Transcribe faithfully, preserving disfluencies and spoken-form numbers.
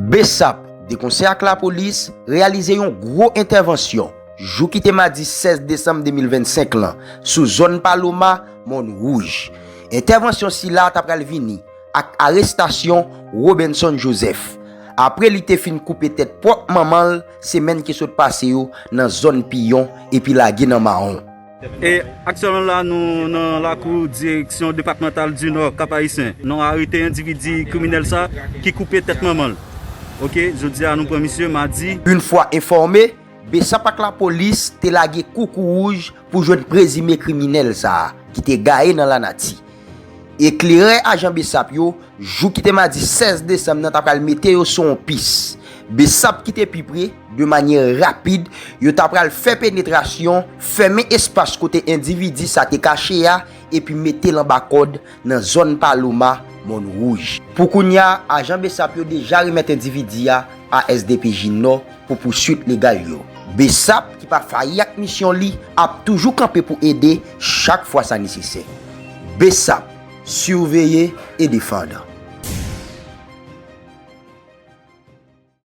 BSAP, de konsè ak lapolis, reyalize yon gwo entèvansyon jou ki te madi sèz desanm de mil vennsenk lan sou zòn Paloma, Mòn Wouj. Entèvansyon sila ta pral vini ak arestasyon Robenson Joseph, apre li te fin koupe tèt pwòp manman l semèn ki sot pase yo nan zòn Piyon epi lage nan Mawon. E aktyèlman la, nou nan lakou Direksyon Depatmantal di Nò, Kap Ayisyen. Nou arete endividi kriminèl sa ki koupe tèt manman l. Oke, jodi a nou pran misye, madi. Yon fwa enfòme, BSAP ak lapolis te lage koukou wouj pou jwenn prezime kriminèl sa a ki te gaye nan lanati. Eklerè ajan BSAP yo, jou ki te madi sèz desanm nan, ta pral mete yo sou yon pis. BSAP ki te pi pre, de manyè rapid, yo ta pral fè penetrasyon, fèmen espas kote endividi sa te kache a, epi mete l anba kòd nan zòn Paloma, Mòn Wouj. Pou kounye a, ajan BSAP yo deja remèt endividi a a SDPJ Nò pou pouswit legal yo. BSAP, ki pa fayi ak misyon li, ap toujou kanpe pou ede chak fwa sa nesesè. BSAP, siveye e defann.